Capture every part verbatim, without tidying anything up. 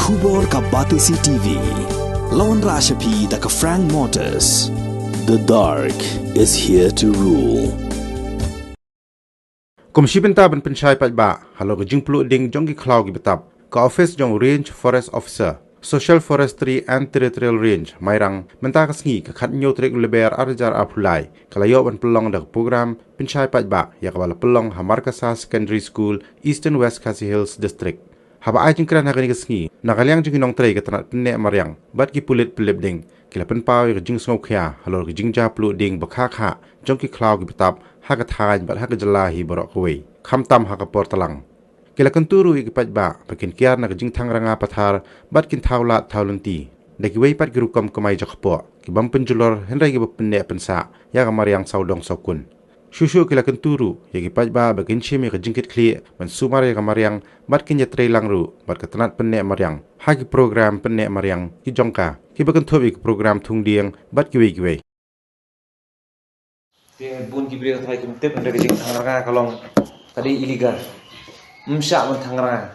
Khubor ka Batesi T V. Lawan Rashapi da ka Frank Motors. The dark is here to rule. Kum shi bynta ban pynshai paidbah halor ka jingpluh ding jong ki khlaw ki btap, ka office jong Range Forest Officer, Social Forestry and Territorial Range, Mairang, mynta ka sngi ka khatnyiew tarik Lber arhajar arphew lai, ka la ïoh ban pynlong da ka program pynshai paidbah ïa kaba la pynlong ha Markasa Secondary School, Eastern West Khasi Hills District. Haba ai jingkren ha kane ka sngi, na ka liang jong ki nongtrei ka tnat pynneh mariang bad ki pulit pynlip ding, ki la pynpaw ïa ka jingsngewkhia halor ka jingjia pluh ding ba kha kha jong ki khlaw ki btap ha ka thaiñ bad ha ka jylla hi baroh kawei, khamtam ha ka por tlang. Ki la kyntu ruh ïa ki paidbah ba kin kiar na ka jingthang rnga pathar bad kin thaw lad thaw lynti da kiwei pat ki rukom kamai jakpoh ki bym pynjulor hynrei kiba pynneh pynsah ïa ka mariang sawdong sawkun. Shuh shuh ki la kyntu ruh ïa ki paidbah ba kin shim ïa ka jingkitkhlieh ban sumar ïa ka mariang bad kin ïatrei lang ruh bad ka tnat pynneh mariang ha ki program pynneh mariang ki jong ka, kiba kynthup ïa ki program thung dieng bad kiwei kiwei. Te bun ki briew trai kim tip hynrei ka jingthang rnga ka long ka dei illegal. Ym shah ban thang rnga.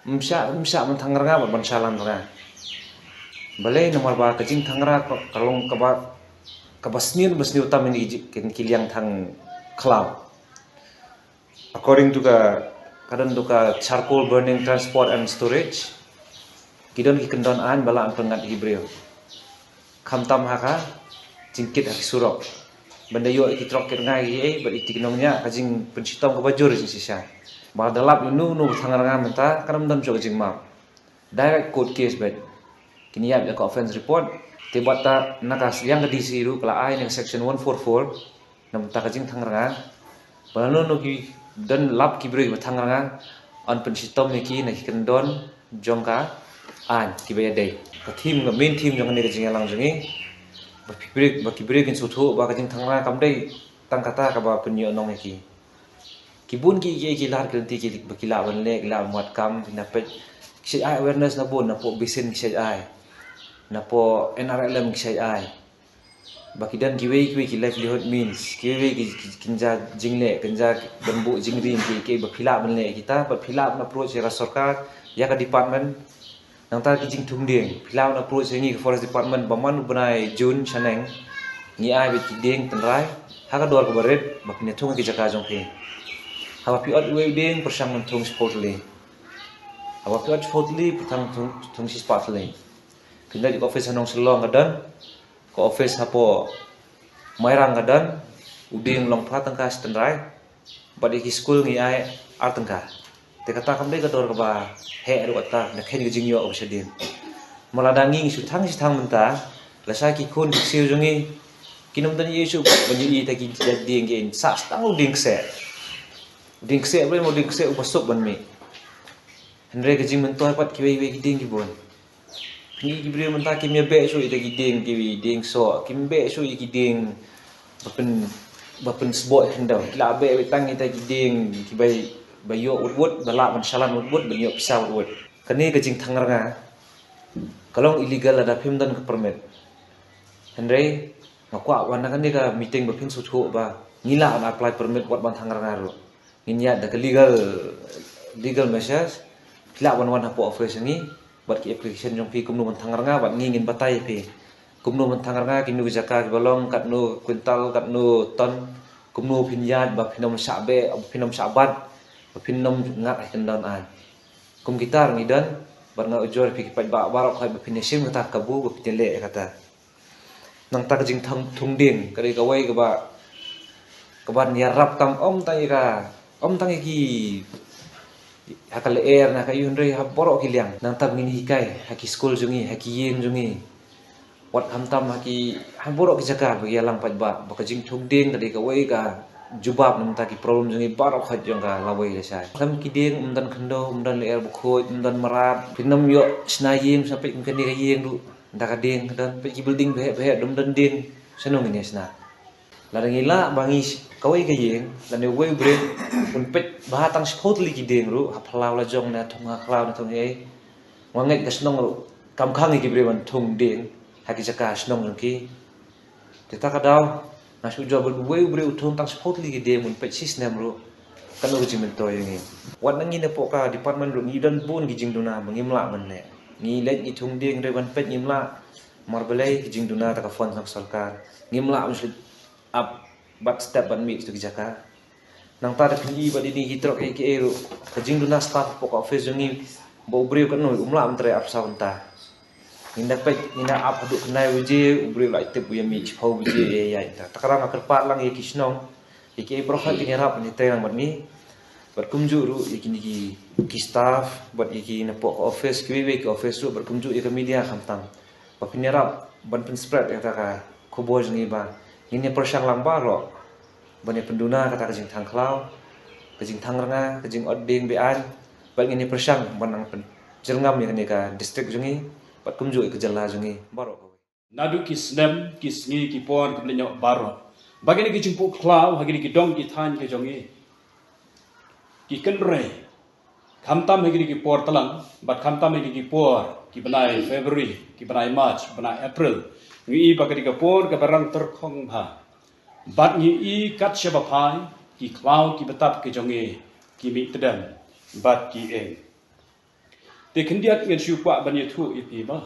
Ym shah, ym shah ban thang rnga bad ban shalan rnga. Balei? Namar ba ka jingthang rnga ka, ka long kaba, kaba sniew ba sniew tam ïa ki ji-, ki, ki liang thang khlaw. According to ka, ka don to ka Charcoal Burning Transport and Storage, ki don ki kyndon aiñ ba lah ban pynngat ïa ki briew. Khamtam ha ka jingkit ha ki surok. Ban da ïoh ïa ki trok kit rnga kiei bad ïa ki nongñiah, ka jingpynshitom kaba jur jingshisha. Ba da lap ïa uno uno ba thang rnga mynta, kan ym don shuh ka jingmap. Direct court case beit. Kin ïap ïa ka offence report. Te bad ta na ka liang ka D C ruh ka la ai na ka section one four four. Na bynta ka jingthang rnga. Ba lano lano ki don lap ki briew kiba thang rnga, yn pynshitom ïa ki na ki kyndon jong ka aiñ kiba ïadei. Ka theme, ka main theme jong kane ka jingïalang jong ngi, ba ki briew, ba ki briew kin sngewthuh ba ka jingthang rnga kam dei tang kata kaba pynïohnong ïa ki. Ki bun ki, ki, ki lad ki lynti ki, ba ki lah ban leh, ki lah ban wad kam, ki na peit, ki shait ai awareness na bun, na poh basin ki shait ai, na poh N R L M ki shait ai. Ba ki don kiwei kiwei ki livelihood means, kiwei ki, ki, kin jia jingleh, kin jia ban buh jingri, ki, ki, ba phi lah ban leh kita, ba phi lah ban approach ïa ka sorkar, ïa ka department. Nangta ki jingthung dieng, phi lah ban approach ïa ngi ka Forest Department, ba man u bnai June shaneng, ngi ai beit ki dieng tynrai ha ka dor kaba rit, ba phin ïathung ha ki jaka jong phi. Haba phi ot uwei u dieng, pyrshang ban thung shiphew tylli. Haba phi ot shiphew tylli, pyrshang thung, thung shispah tylli. Phin leit ka office ha Nongshillong ka don, ka office hapoh Mairang ka don, u dieng long phra tyngka shi tynrai, bad ïa ki skul ngi ai ar tyngka. Te kata kam dei ka dor kaba heh ruh kata, na khein ka jingïoh kaba shadien. Ma lada ngi ngi shu thang shu thang mynta, lashai ki khun ki ksiew jong ngi, kin ym don ei shuh ban ïohi ïa kita ki jait dieng, kin sah tang u dieng kseh. U dieng kseh, balei? Ma u dieng kseh uba suk ban mih. Hynrei ka jingmyntoi pat kiwei kiwei ki dieng ki bun. Ngi ki briew mynta kim ïa beh shuh ïa kita ki dieng, ki dieng soh, kim beh shuh ïa ki dieng ba pyn, ba pynsboh khyndew. Ki la beh beit tang ïa kita ki dieng kiba, ba ïoh wut wut, ba lah ban shalan wut wut, ban ïoh pisa wut wut. Kane ka jingthang rnga ka long illegal lada phim don ka permit. Hynrei nga kwah wan na kane ka meeting ba phin sngewthuh ba ngi lah ban apply permit wat ban thang rnga ruh. Ngin ïaid da ka legal, legal measures. Phi lah ban wan hapoh office jong ngi bad ki application jong phi kumno ban thang rnga, bad ngi ngin batai ïa phi kumno ban thang rnga, kino ki jaka kiba long, katno quintal, katno ton, kumno phin ïaid ba phin ym shah beh, ba phin ym shah bat, ba phin ym ngat ha ki kyndon aiñ. Kum kita ruh ngi don, bad nga ujor ïa phi ki paidbah baroh khoit ba phin ïashim kata ka kabu, ba phin ïaleh ïa kata. Nangta ka jingthung, thung dieng ka dei kawei kaba, kaban ïarap tam, ym tang ïa ka, ym tang ïa ki ha ka lyer na ka ïu, hynrei ha baroh ki liang. Nangta ba ngin hikai ha ki skul jong ngi, ha ki ïing jong ngi, wat khamtam ha ki, ha baroh ki jaka ba ki ïalang paidbah, ba ka jingthung dieng ka dei kawei ka jubab na bynta ki problem jong ngi baroh khoit jong ka lawei lashai. Khlem ki dieng ym don khyndew, ym don lyer bakhuid, ym don mrad. Phin ym ïoh shna ïing, shna peit kum kane ka ïing ruh. Da ka dieng ka don, peit ki building baheh baheh, ym don dieng, shano ngin ïa shna? Lada ngi lah ba ngi sh-, kawei ka ïing, lane uwei u briew un peit bha tang shiphew tylli ki dieng ruh ha phyllaw la jong, ne thung ha khlaw, ne thung ei. Nga ngeit ka shnong ruh kam khang ïa ki briew ban thung dieng ha ki jaka shnong jong ki. Te ta ka daw, nga shu ujor ba uwei u briew u thung tang shiphew tylli ki dieng, un peit shi snem ruh. Kano ka jingmyntoi ïa ngi. Wat na ngi na poh ka department ruh ngi don bun ki jingduna ba ngim lah ban leh. Ngi leit ngi thung dieng hynrei ban peit ngim lah. Namar balei ki jingduna ta ka fund song sorkar. Ngim lah ban shu ap bad step ban mih tu ki jaka. Nangta da pynïoh bad ini ki trok A K A ruh. Ka jingduna staff poh ka office jong ngi. Ba u briew katno um lah ban trei ap sa bynta. Ngi da peit ngi da ap haduh khyndai baje u briew la tip u ïa mih shiphew baje ïa ïa ta. Takra ma kyrpad lang ïa ki shnong. Ïa ki briew ha ki ïarap ngi trei lang bad ngi. Bad kumjuh ruh ïa kine ki ki staff bad ïa ki na poh ka office kiwei kiwei ki office ruh bad kumjuh ïa ka media khamtam. Ba pynïarap ban pynspread ïa kata ka khubor jong ngi ba ngin ïa pyrshang lang baroh ban ïa pynduna kata ka jingthang khlaw, ka jingthang rnga, ka jingot dieng be-aiñ, bad ngin ïa pyrshang ban nang pynjyrngam ïa kane ka district jong ngi bad kumjuh ïa ka jylla jong ngi baroh kawei. Naduh ki snem, ki sngi, ki por, ki bneng baroh, ba kine ki jingpluh khlaw ha kine ki dong ki thaiñ ki jong ngi ki kynrei. Khamtam ha kine ki por tlang bad khamtam ha kine ki por, ki bnai February, ki bnai March, bnai April, ngi i ba kine ki por ka barang tyrkhong bha. Bad ngi i kat shaba phai ki khlaw ki btap ki jong ngi ki mih tdem bad ki eng. Te khyndiat ngin shu kwah ban ïathuh ïa phi ba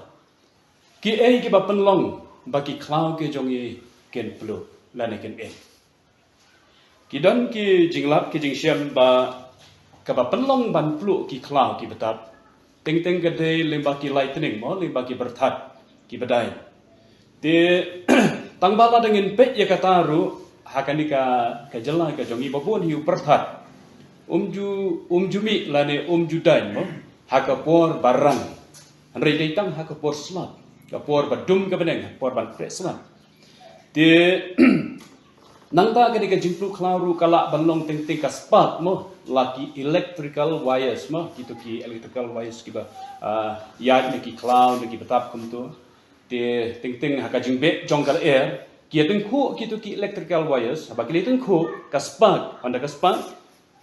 ki ei kiba pynlong ba ki khlaw ki jong ngi kin pluh lane kin eng. Ki don ki jinglap ki jingshem ba kaba pynlong ban pluh ki khlaw ki btap. Teng teng ka dei lyngba ki lightning mo, lyngba ki byrthat ki bdai. Te tang ba la dang ngin peit ïa kata ruh ha kane ka ka jylla ka jong ngi ba bun hi u byrthat. Um ju um ju mih lane um ju daiñ mo ha ka por ba rang. Hynrei dei tang ha ka por slap, ka por ba dum ka bneng, ka por ban treh slap. Te nangta kane ka jingpluh khlaw ruh ka lah ban long teng teng ka spark mo, la ki electrical wires mo, kitu ki electrical wires kiba ah, ïaid na ki khlaw na ki btap kumtu. Te teng teng ha ka jingbeh jong ka lyer ki ïa tyngkhuh kitu ki electrical wires, haba ki la tyngkhuh ka spark, hynda ka spark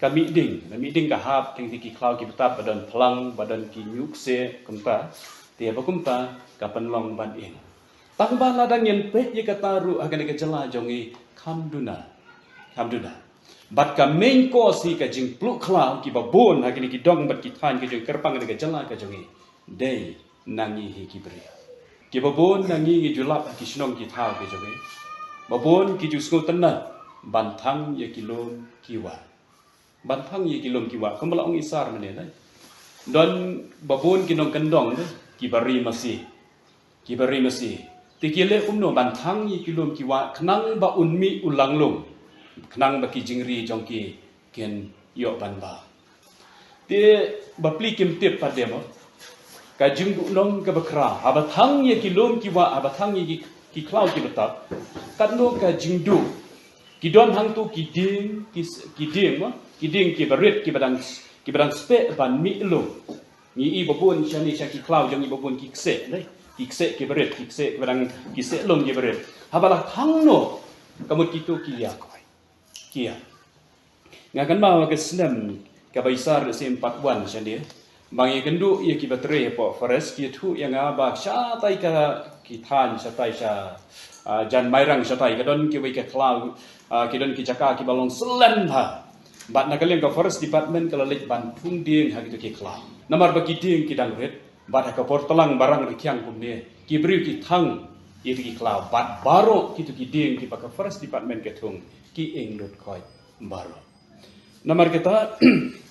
ka mih ding, ka mih ding ka hap teng teng ki khlaw ki btap ba don phlang, ba don ki ñiuh ksieh kumta. Te ba kumta ka pynlong ban eng. Tang ba la dang ngin peit ïa kata ruh ha kane ka jylla jong ngi kham duna, kham duna. Bad ka main cause hi ka jingpluh khlaw kiba bun ha kine ki dong bad ki thaiñ ki jong ngi kyrpang kane ka jylla ka jong ngi dei na ngi hi ki briew. Kiba bun na ngi ngi ju lap ha ki shnong ki thaw ki jong ngi. Ba bun ki ju sngewtynnat ban thang ïa ki lum ki wah. Ban thang ïa ki lum ki wah, kumba la ong i Sar mynne na. Don ba bun ki nongkyndong de kiba ri masi. Kiba ri masi. Te ki leh kumno ban thang ïa ki lum ki wah khnang ba un mih u lang lum. Khnang ba ki jingri jong ki kin ïoh ban bha. Te bapli kim tip pat de mo. Ka jingduhnong kaba khraw haba thang ïa ki lum ki wah, haba thang ïa ki, ki khlaw ki btap. Katno ka jingduh. Ki don hangtu ki dieng, ki s- ki dieng mo, ki dieng kiba rit, kiba dang, kiba dang speh ban mih lum. Ngi i ba bun shane sha ki khlaw jong ngi ba bun ki kseh, ne? Ki kseh kiba rit, ki kseh kiba dang, ki kseh lum kiba rit. Haba la thang noh ka mut kitu ki ïa, ki ïa. Nga kynmaw ha ka snem kaba i Sar da sim pat wan shane. Ba ngi ïakynduh ïa kiba trei hapoh forest ki ïathuh ïa nga ba shatai ka ki thaiñ shatai sha ah, jan Mairang shatai ka don kiwei ka khlaw, ah, ki don ki jaka kiba long slem bha. Bad na ka liang ka forest department ka la leit ban thung dieng ha kitu ki khlaw. Namar ba ki dieng ki dang rit bad ha ka por tlang ba rang rkhiang kumne ki briew ki thang ïa ki khlaw bad baroh kitu ki dieng kiba ka forest department ka thung ki ing lut khoit baroh. Namar kata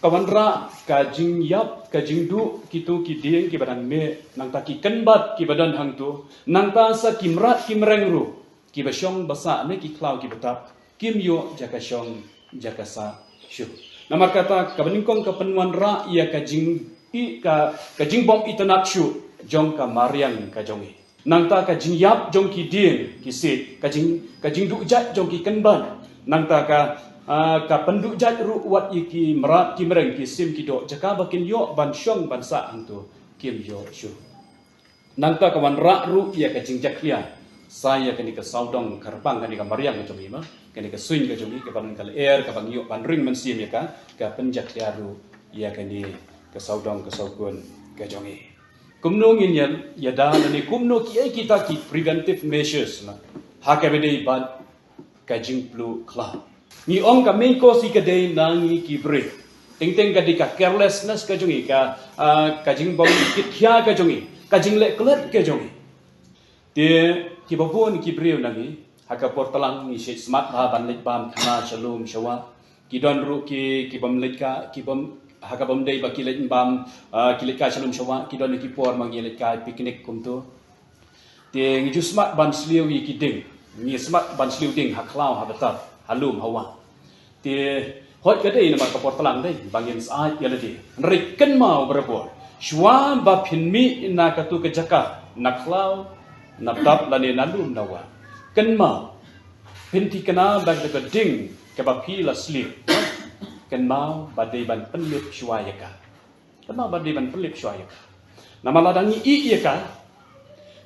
ka wanrah ka jingïap ka jingduh kitu ki dieng kiba dang mih, nangta ki kynbat kiba don hangtu, nangta sa ki mrad ki mreng ruh kiba shong ba sah ne ki khlaw kiba tap, kim ïoh jaka shong jaka sah shuh. Namar kata kaba nyngkong ka pynwanrah ïa ka jing i ka ka jingbym itynnad shuh jong ka mariang ka jong i. Nangta ka jingïap jong ki dieng ki siej, ka jing ka jingduh jait jong ki kynbat. Nangta ka ah, ka pynduh jait ruh wat ïa ki mrad ki mreng ki sim ki doh jaka ba kin ïoh ban shong ban sah hangtu kim ïoh shuh. Nangta ka wanrah ruh ïa ka jingjakhlia sa ïa kane ka sawdong kyrpang kane ka mariang ka jong i ma kane ka suiñ ka jong i ka ban ka lyer ka ban ïoh ban ring mynsiem ïa ka ka pynjakhlia ruh ïa kane ka sawdong ka sawkun ka jong i. Kumno ngin ïa ïada lane kumno ki ei kita ki preventive measures la ha kaba dei bad ka jingpluh khlaw. Ngi ong ka main cause ka dei na ngi ki briew. Teng teng ka dei ka carelessness ka jong ngi, ka, ah, ka jingbym kit khia ka jong ngi, ka jingleh klet ka jong ngi. Te kiba bun ki briew na ngi ha ka por tlang ngi shu smat bha ban leit bam khana sha lum sha wah. Ki don ruh ki, ki bym leit ka, ki bym, ha ka bym dei ba ki leit bam, ah, ki leit ka sha lum sha wah, ki don ki por ma ngi leit ka picnic kumtu. Te ngi ju smat ban shliew ïa ki dieng. Ngi smat ban shliew dieng ha khlaw, ha btap, ha lum, ha wah. Te hooid ka dei namar ka por tlang dei ba ngin sah ïa lade. Hynrei kynmaw barabor, shuwa ba phin mih na katu ka jaka, na khlaw, na btap lane na lum na wah, kynmaw, phin thikna ba katu ka dieng kaba phi la shliew, kynmaw ba dei ban pynlip shuwa ïa ka. Kynmaw ba dei ban pynlip shuwa ïa ka. Namar lada ngi ïeh ïa ka,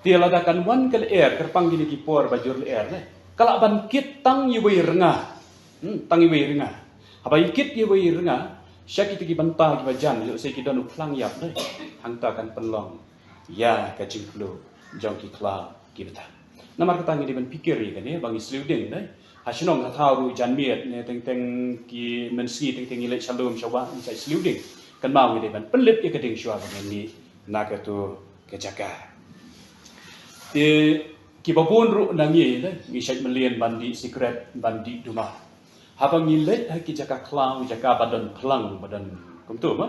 te lada kan wan ka lyer, kyrpang kine ki por ba jur lyer ne, ka lah ban kit tang iwei rnga. Hmm, tang iwei rnga. Haba ïa kit iwei rnga sha kita ki bynta kiba jan, ïoh se ki don u phlang ïap dei, hangta kan pynlong ïa ka jingpluh jong ki khlaw ki btap. Namar kata ngi dei ban pyrkhat ïa kane ba ngi shliew dieng dei. Ha shnong ha thaw ruh jan miet ne teng teng ki mynsngi teng teng ngi leit sha lum sha wah ngi sa shliew dieng. Kynmaw ngi dei ban pynlip ïa ka dieng shuwa ba ngi mih na katu ka jaka. Te kiba bun ruh na ngi dei, ngi shait mlien ban dih sikret, ban dih duma. Haba ngi leit ha ki jaka khlaw, jaka ba don phlang, ba don kumtu ma.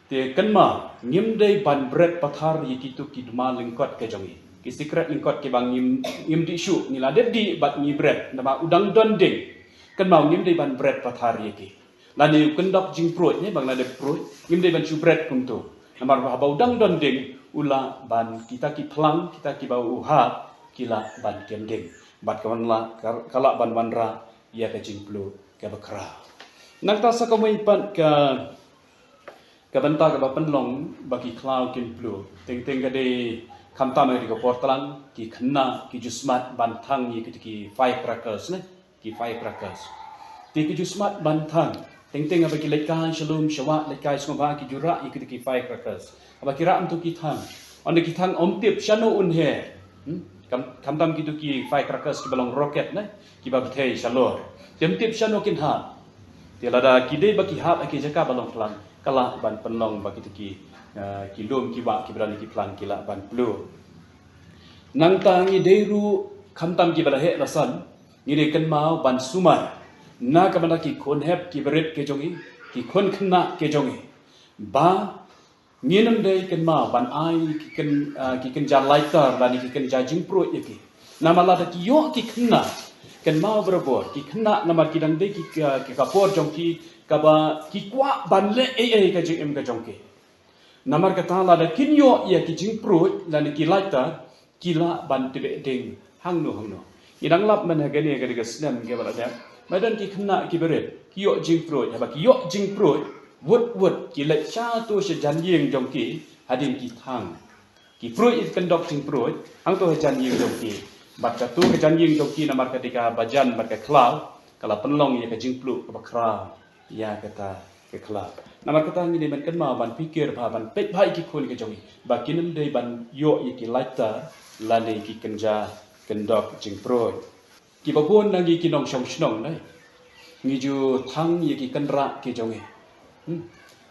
Te kynmaw, ngim dei ban bret pathar ïa kitu ki duma lyngkot ka jong ngi. Ki sikret lyngkot kiba ngim, ngim dih shuh, ngi la dep dih bad ngi bret, namar u dang don dieng. Kynmaw ngim dei ban bret pathar ïa ki. Lane u kyndok jingpruid ne, ba nga la dep pruid, ngim dei ban shu bret kumtu. Namar ba haba u dang don dieng, u lah ban kita ki phlang, kita kiba u hap, ki lah ban kem dieng. Bad ka wan lah, ka, ka lah ban wanrah ïa ka jingpluh kaba khraw. Nangta sa kumwei pat ka, ka bynta kaba pynlong ba ki khlaw kin pluh. Teng teng ka dei khamtam ha ka por tlang, ki khynnah ki ju smat ban thang ïa kita ki firecrackers ne, ki firecrackers. Te ki ju smat ban thang. Teng teng haba ki leit kai sha lum sha wah, leit kai sngewbha, ki ju rah ïa kita ki firecrackers. Haba ki rah kumtu ki thang, ynda ki thang ym tip shano un heh. Hmm? Kham, khamtam kitu ki firecrackers kiba long rocket ne, kiba bthei shalor. Te ym tip shano kin hap. Te lada ki dei ba ki hap ha ki jaka ba long phlang, ka lah ban pynlong ba kita ki, eh, ki lum ki wah kiba don ki phlang ki lah ban pluh. Nangta ngi dei ruh khamtam kiba la heh la san, ngi dei kynmaw ban sumar na ka bynta ki khun hep ki barit ki jong ngi, ki khun khynnah ki jong ngi, ba ngin ym dei kynmaw ban ai ki kyn, ah, ki kynja lighter lane ki kynja jingpruid ïa ki. Namar lada ki ïoh ki khynnah, kynmaw barabor ki khynnah namar ki dang dei ki, ah, ki ka por jong ki kaba ki kwah ban leh ei ei ka jingim ka jong ki. Namar kata lada kin ïoh ïa ki jingpruid lane ki lighter, ki lah ban tbeh dieng hangno hangno. Ngi dang lap mynne ha kane ka dei ka snem kaba la dep, ba don ki khynnah ki barit ki ïoh jingpruid, haba ki ïoh jingpruid, wut wut ki leit sha to sha jan ïing jong ki, hadien ki thang. Ki pruid ïa ki kyndok jingpruid hangto ha jan ïing jong ki. Bad kato ka jan ïing jong ki namar ka dei kaba jan bad ka khlaw, ka la pynlong ïa ka jingpluh kaba khraw ïa kata ka khlaw. Namar kata ngi dei ban kynmaw ban pyrkhat bha, ban peit bha ïa ki khun ki jong ngi ba kin ym dei ban ïoh ïa ki lighter lane ki kynja kyndok jingpruid. Kiba bun na ngi ki nongshong shnong dei, ngi ju thang ïa ki kynrah ki jong ngi. Hmm.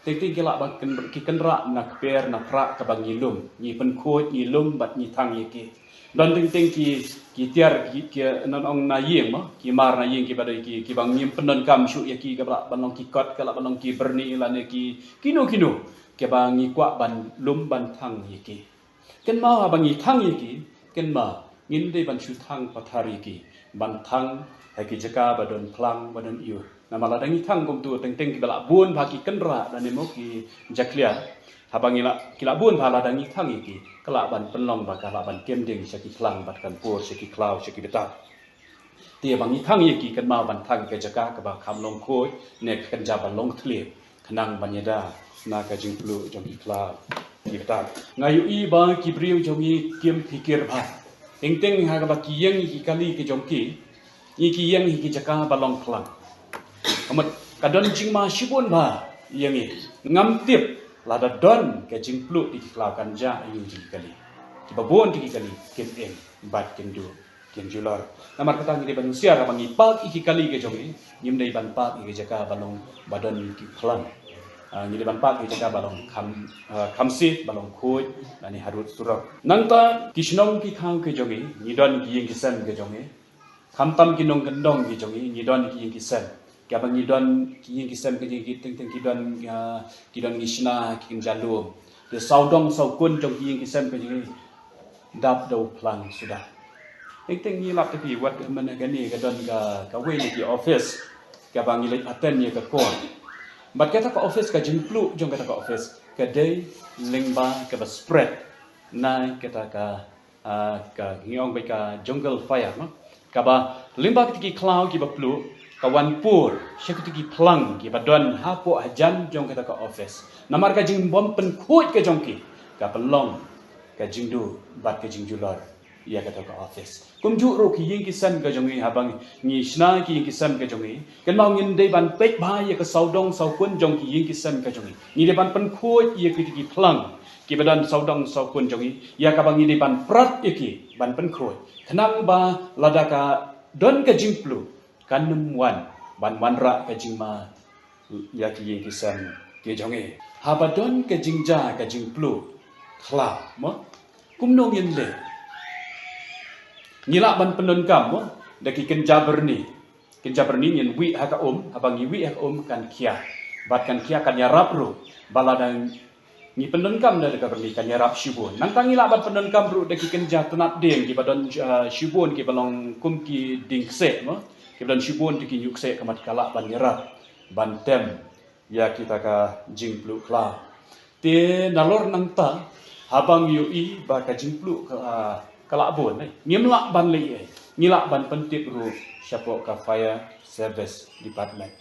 Teng teng ki lah ban kyn-, ki kynrah na kper na prah kaba ngi lum, ngi pynkhuid, ngi lum bad ngi thang ïa ki. Don teng teng ki, ki tiar ki, ki, ngan ong na ïing mo, ki mar na ïing kiba dei ki, kiba ngim pyndonkam shuh ïa ki, kaba lah ban long ki kot, ka lah ban long ki byrni lane ki, kino kino kiba ngi kwah ban lum ban thang ïa ki. Kynmaw haba ngi thang ïa ki, kynmaw ngin dei ban shu thang pathar ïa ki, ban thang ha ki jaka ba don phlang ba don ïur. Namar lada ngi thang kumtu teng teng kiba lah bun bha ki kynrah lane mo ki jakhlia. Haba ngi lah, ki lah bun bha lada ngi thang ïa ki, ka lah ban pynlong ba ka lah ban kem dieng sha ki phlang bad kan pur sha ki khlaw sha ki btap. Te ba ngi thang ïa ki kynmaw ban thang ka jaka kaba kham long khuid ne ka kynja ba long thylliej, khnang ban ïada na ka jingpluh jong ki khlaw ki btap. Nga ïohi ba ki briew jong ngi kim pyrkhat bha. Teng teng ha kaba ki ïeng ïa ki kali ki jong ki, ngi ki ïeng ïa ki jaka ba long phlang. Ka mut ka don jingma shibun bha ïa ngi. Ngam tip lada don ka jingpluh ïa ki khlaw kan jia ïa ngi ki kali. Kiba bun ïa ki kali kin im bad kin duh. kin julor. Namar kata ngi dei ban husiar haba ngi park ïa ki kali ka jong ngi, ngim dei ban park ïa ki jaka ba long ba don ki phlang. Ah, ngi dei ban park ïa ki jaka ba long kham, ah, kham safe, ba long khuid lane harud surok. Nangta ki shnong ki thaw ki jong ngi, ngi don ki ïing ki sem ki jong ngi. Khamtam ki nongkyndong ki jong ngi, ngi don ki ïing ki sem. Kaba ngi don ki ïing ki sem ki jong ngi, teng teng ki don, ah, ki don ki shna, ki kynja lum. Te sawdong sawkun jong ki ïing ki sem ki jong ngi dap da u phlang suda. Teng teng ngi lap te phi, wat mynta kane ka don ka, kawei na ki office kaba ngi leit attend ïa ka call. Bad kata ka office, ka jingpluh jong kata ka office ka dei lyngba kaba spread na kata ka, ah, ka ngi ong ba ka jungle fire, no? Kaba lyngba kita ki khlaw kiba pluh, ka wan pur sha kita ki phlang kiba don hapoh hajan jong kata ka office. Namar ka jingbym pynkhuid ka jong ki, ka pynlong ka jingduh bad ka jingjulor ïa kata ka office. Kumjuh ruh ki ïing ki sem ka jong ngi, haba ngi shna ki ïing ki sem ka jong ngi, kynmaw ngin dei ban peit bha ïa ka sawdong sawkun jong ki ïing ki sem ka jong ngi. Ngi dei ban pynkhuid ïa kita ki phlang kiba don sawdong sawkun jong ngi, ïa kaba ngi dei ban prat ïa ki ban pynkhuid, khnang ba lada ka don ka jingpluh, kan ym wan ban wanrah ka jingma ïa ki ïing ki sem ki jong ngi. Haba don ka jingjia ka jingpluh khlaw, mo, kumno ngin leh? Ngi lah ban pyndonkam, mo, da ki kynja byrni. Kynja byrni ngin wih ha ka um, haba ngi wih ha ka um kan khia. Bad kan khia, kan ïarap ruh ba lada ngi pyndonkam da ka byrni, kan ïarap shibun. Nangta ngi lah ban pyndonkam ruh da ki kynja tnat dieng kiba don, ah, shibun, kiba long kum ki dieng kseh, mo, kiba don shibun da ki ñiuh kseh, ka mut ka lah ban ïarap ban tem ïa kita ka jingpluh khlaw. Te nalor nangta, haba ngi ïohi ba ka jingpluh ka, ah, ka lah bun, eh, ngim lah ban leh ei, ngi lah ban pyntip ruh shapoh ka fire service department.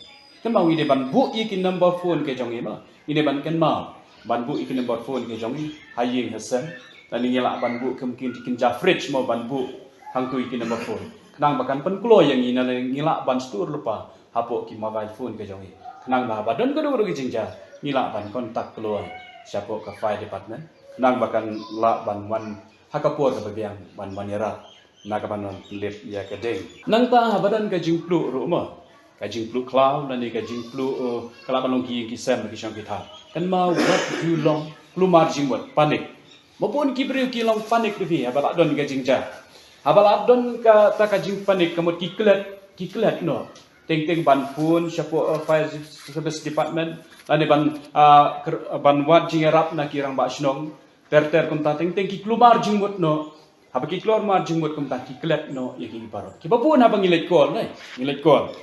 Kynmaw ngi dei ban buh ïa ki number phone ki jong ngi, mo. Ngi dei ban kynmaw ban buh ïa ki number phone ki jong ngi ha ïing ha sem. Lane ngi lah ban buh kum ki kynja fridge, mo, ban buh hangto ïa ki number phone, khnang ba kan pynkloi ïa ngi, lane ngi lah ban store lypa hapoh ki mobile phone ki jong ngi, khnang ba haba don kano kano ka jingjia, ngi lah ban contact kloi shapoh ka fire department, khnang ba kan lah ban wan ha ka por kaba biang ban wan ïarap na ka ban wan lip ïa ka dieng. Nangta haba don ka jingpluh ruh, mo, ka jingpluh khlaw lane ka jingpluh, uh, ka lah ban long ki ïing ki sem, ki shong ki thaw, kynmaw wat ju long klumar jingmut, panic. Ba bun ki briew ki long panic, te phi, haba lah don ka jingjia. Haba lah don kata ka jingpanic, ka mut ki klet, ki klet noh. Teng teng ban phone shapoh, uh, fire service department, lane ban, uh, ker-, ban wad jingïarap na ki rangbah shnong. Ter ter kumta, teng teng ki klumar jingmut noh. Haba ki klumar jingmut kumta, ki klet noh ïa ki baroh. Kiba bun haba ngi leit call, ne, ngi leit call,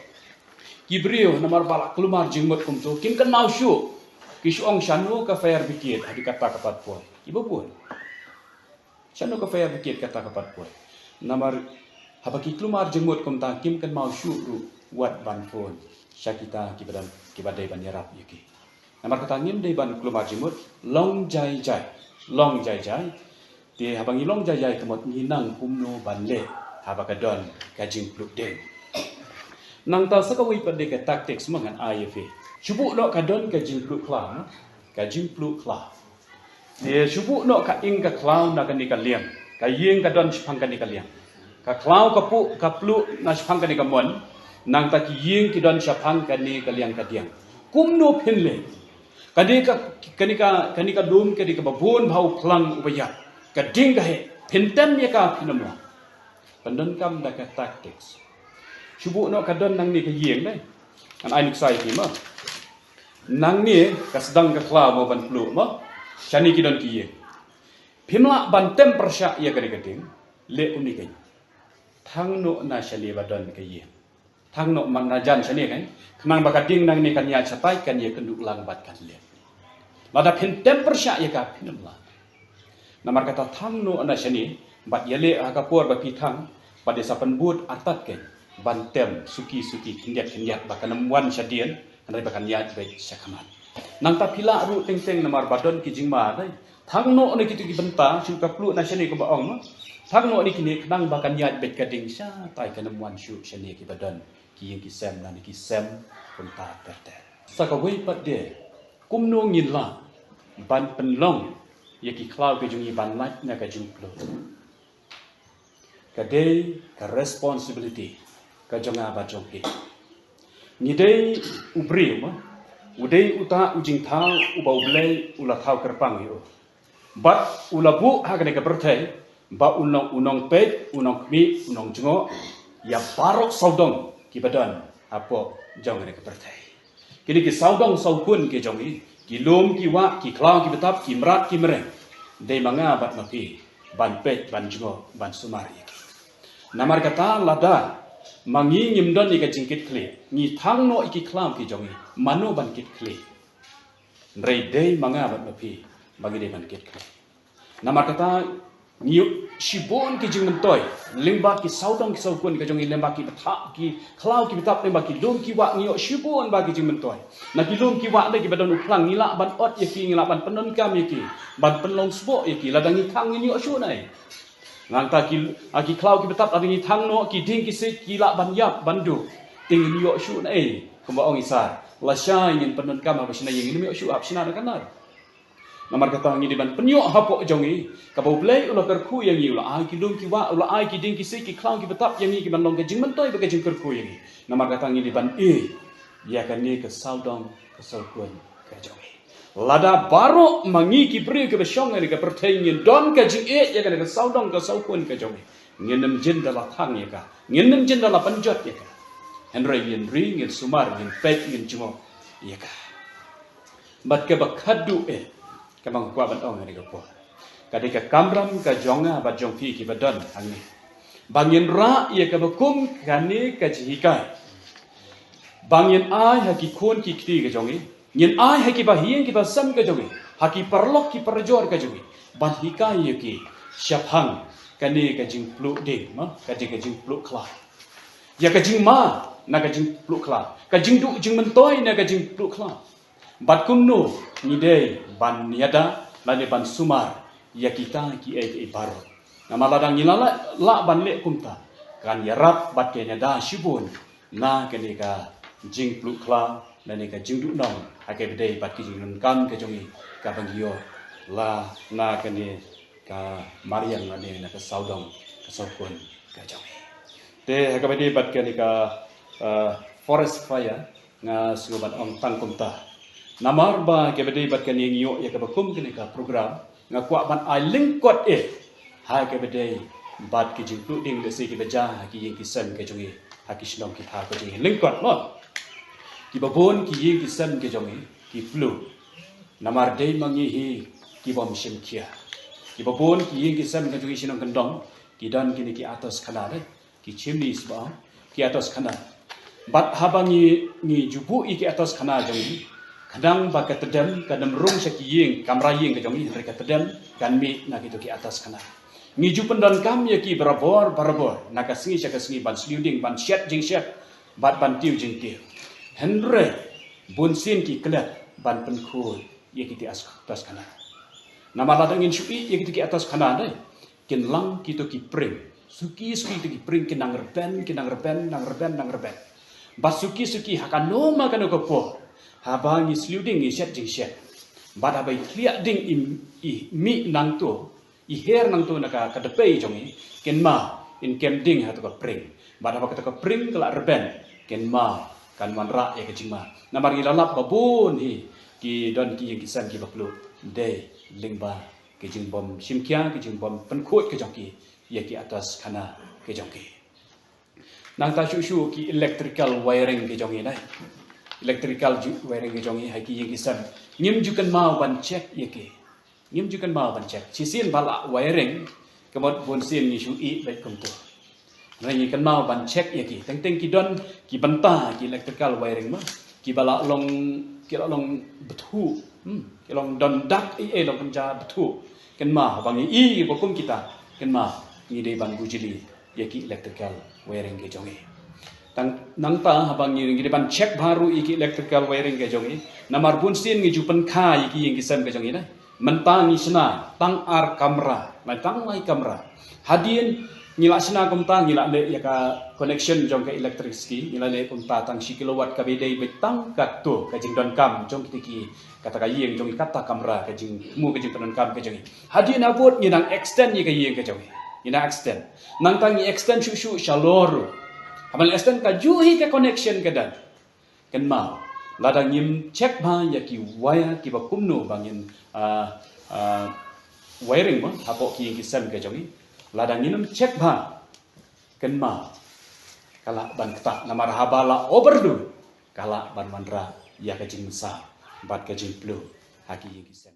ki briew namar ba la klumar jingmut kumto, kim kynmaw shuh. Ki shu ong shano ka fire brigade ha kata ka pat poi. Kiba bun. Shano ka fire brigade kata ka pat poi. Namar haba ki klumar jingmut kumta, kim kynmaw shuh ruh wat ban phone sha kita kiba don, kiba dei ban ïarap ïa ki. Namar kata ngim dei ban klumar jingmut, long jai jai, long jai jai. Te haba ngi long jai jai, te mut ngi nang kumno ban leh haba ka don ka jingpluh dieng. Nangta sa kawei pat de ka tactics, mo, ngan ai ïa phi. Shu buh noh ka don ka jingpluh khlaw, mo, ka jingpluh khlaw. Te shu buh noh ka ing ka khlaw na kane ka liang. Ka ïing ka don shaphang kane ka liang. Ka khlaw ka puh, ka pluh na shaphang kane ka mon. Nangta ki ïing ki don shaphang kane ka liang ka dieng. Kumno phin leh? Kane ka, kane ka, kane ka dum ka dei kaba bun bha, u phlang uba ïap. Ka dieng ka heh, phin tem ïa ka phin ym lah. Pyndonkam da ka tactics. Shu buh noh ka don nangne ka ïing, dei. Ngan ai nuksa ïa phi, mo. Nangne ka sdang ka khlaw, mo, ban pluh, mo. Shane ki don ki ïing. Phim lah ban tem pyrshah ïa kane ka dieng. Leh kumne keiñ. Thang noh na shane ba don ka ïing. Thang noh man na jan shane, kan, khnang ba ka dieng nangne kan ïaid shatai, kan ïakynduh lang bad kan leh. Lada phin tem pyrshah ïa ka, phin ym lah. Namar kata thang noh na shane, bad ïaleh ha ka por ba phi thang, bad ïa sa pynbud artat, kan, ban tem suki suki, khyndiat khyndiat, ba kan ym wan shadien, hynrei ba kan ïaid beit shakhmat. Nangta phi lah ruh teng teng namar ba don ki jingma, dei. Thang noh na kito ki bynta, shu ka pluh na shane kumba ong, mo. Thang noh na kine khnang ba kan ïaid beit ka dieng shatai, kan ym wan shuh shane kiba don ki ïing ki sem, lane ki sem kumta ter ter. Sa kawei pat de, kumno ngin lah ban pynlong ïa ki khlaw ki jong ngi ban lait na ka jingpluh. ka dei ka responsibility ka jong nga bad jong phi. Ngi dei u briew, ma, u dei uta u jingthaw uba U Blei u la thaw kyrpang ïa u. Bad u la buh ha kane ka pyrthei ba u nong, u nongpeit, u nongkhmih, u nongjngoh ïa baroh sawdong kiba don hapoh jong kane ka pyrthei. Kine ki sawdong sawkun ki jong ngi, ki lum ki wah, ki khlaw ki btap, ki mrad ki mreng, dei ma nga bad ma phi ban peit, ban jngoh, ban sumar ïa ki. Namar kata lada ma ngi ngim don ïa ka jingkitkhlieh, ngi thang noh ïa ki khlaw ki jong ngi, mano ban kitkhlieh? Hynrei dei ma nga bad ma phi ba ngi dei ban kitkhlieh. Namar kata ngi ïoh shibun ki jingmyntoi lyngba ki sawdong ki sawkun ka jong ngi, lyngba ki btap, ki khlaw ki btap, lyngba ki lum ki wah, ngi ïoh shibun ba ki jingmyntoi. Na ki lum ki wah dei kiba don u phlang, ngi lah ban ot ïa ki, ngi lah ban pyndonkam ïa ki, ban pynlong sboh ïa ki. Lada ngi khang, ngin ïoh shuh na ei? Nangta ki, ha ki khlaw ki btap, lada ngi thang noh ki dieng ki siej, ki lah ban ïap ban duh. Te ngin ïoh shuh na ei? Kumba ong i Sar, lashai ngin pyndonkam haba shna ïing, ngin ym ïoh shuh haba shna na ka nar. Namar kata ngi dei ban pynïoh hapoh jong ngi, kaba U Blei u la kyrkhu ïa ngi, u la ai ki lum ki wah, u la ai ki dieng ki siej, ki khlaw ki btap ïa ngi, ki ban long ka jingmyntoi bad ka jingkyrkhu ïa ngi. Namar kata ngi dei ban ïeit ïa kane ka sawdong ka sawkun ka jong ngi. Lada baroh ma ngi ki briew kiba shong ha kane ka pyrthei ngin don ka jingïeit ïa kane ka sawdong ka sawkun ka jong ngi, ngin ym jin da la thang ïa ka, ngin ym jin da la pynjot ïa ka. Hynrei ngin ri, ngin sumar, ngin peit, ngin jngoh ïa ka. Bad kaba khadduh eh, kaba nga kwah ban ong ha kane ka por, ka dei ka kamram ka jong nga bad jong phi kiba don hangne, ba ngin rah ïa kaba kum kane ka jinghikai, ba ngin ai ha ki khun ki kti ka jong ngi, ngin ai ha kiba ïing kiba sem ka jong ngi, ha ki paralok ki parajor ka jong ngi, ban hikai ïa ki shaphang kane ka jingpluh dieng, ma, ka dei ka jingpluh khlaw. Ïa ka jingma na ka jingpluh khlaw, ka jingduh jingmyntoi na ka jingpluh khlaw. Bad kumno ngi dei ban ïada lane ban sumar ïa kita kiei kiei baroh? Namar lada ngi la lah, lah ban leh kumta, kan ïarap bad kan ïada shibun na kane ka jingpluh khlaw lane ka jingduhnong ha kaba ïadei bad ka jingdonkam ka jong ngi kaba ngi ïoh la na kane ka mariang lane na ka sawdong ka sawkun ka jong ngi. Te ha kaba ïadei bad kane ka, uh, forest fire, nga sngew ban ong tang kumta. Namar ba kaba ïadei bad kane ngi ïoh ïa kaba kum kane ka program, nga kwah ban ai lyngkot eh ha kaba ïadei bad ki jingpluh dieng lehse kiba jia ha ki ïing ki sem ka jong ngi, ha ki shnong ki thaw ka jong ngi, lyngkot mo. Kiba bun ki ïing ki sem ka jong ngi ki pluh. Namar dei ma ngi hi ki bym shim khia. Kiba bun ki ïing ki sem ka jong ngi shnong kyndong ki don kine ki atoskhana dei, ki chimneys ba, ki atoskhana. Bad haba ngi, ngi ju buh ïa ki atoskhana jong ngi, khnang ba ka tdem kan ym rung sha ki ïing, kamra ïing ka jong ngi, hynrei ka tdem kan mih na kito ki atoskhana. Ngi ju pyndonkam ïa ki barabor barabor, na ka sngi sha ka sngi, ban sliu dieng, ban shet jingshet, bad ban tiew jingtiew. Hynrei bunsien ki klet ban pynkhuid ïa kito ki atoskhana. Namar lada ngin shu ïeh ïa kito ki atoskhana dei, kin lang kito ki pring. Suki suki kito ki pring kin nang rben, kin nang rben, nang rben, nang rben. Bad suki suki ha kano ma kano ka por, haba ngi sliu dieng, ngi shet jingshet, bad haba i thlieh dieng i, i mih nangto, i her nangto na ka, ka dpei jong ngi, kynmaw, in kem dieng ha kato ka pring. Bad haba kato ka pring ka la rben, kynmaw, kan wanrah ïa ka jingma. Namar ngi la lap ba bun hi ki don ki ïing ki sem kiba pluh dei lyngba ki jingbym shim khia, ki jingbym pynkhuid ka jong ki ïa ki atoskhana ka jong ki. Nangta shuh shuh ki electrical wiring ki jong ngi dei. Electrical ju-, wiring ki jong ngi ha ki ïing ki sem, ngim ju kynmaw ban check ïa ki. Ngim ju kynmaw ban check. Shisien ba la wiring, ka mut bunsien ngi shu ïeh beit kumto. Hynrei ngi kynmaw ban check ïa ki. Teng teng ki don ki bynta ki electrical wiring ma, kiba la long, ki la long bthuh. Hmm, ki long don dak ei ei, long kynja bthuh. Kynmaw ba ngi ïeh ba kum kita, kynmaw ngi dei ban bujli ïa ki electrical wiring ki jong ngi. Tang, nangta haba ngi, ngi dei ban check bha ruh ïa ki electrical wiring ki jong ngi. Namar bunsien ngi ju pynkha ïa ki ïing ki sem ki jong ngi na. Mynta ngi shna tang ar kamra, na tang lai kamra. Hadien ngi la shna kumta, ngi la leh ïa ka connection jong ka electricity, ngi la leh kumta tang shi kilowatt, kaba dei beit tang katto ka jingdonkam jong kita ki, kata ka ïing jong ngi, kata kamra, ka jingthmu ka jingpyndonkam ka jong ngi. Hadien habud ngi nang extend ïa ka ïing ka jong ngi. Ina extend. Nangta ngi extend shuh shuh shalor ruh. Haba ngi extend ka juh hi ka connection ka don. Kynmaw, lada ngim check bha ïa ki wire kiba kumno ba ngin, ah, ah, wiring mo hapoh ki ïing ki sem ka jong ngi. Lada ngim check bha, kynmaw, ka lah ban ktah, namar haba la overload, ka lah ban wanrah ïa ka jingmynsiem bad ka jingpluh ha ki ïing ki sem.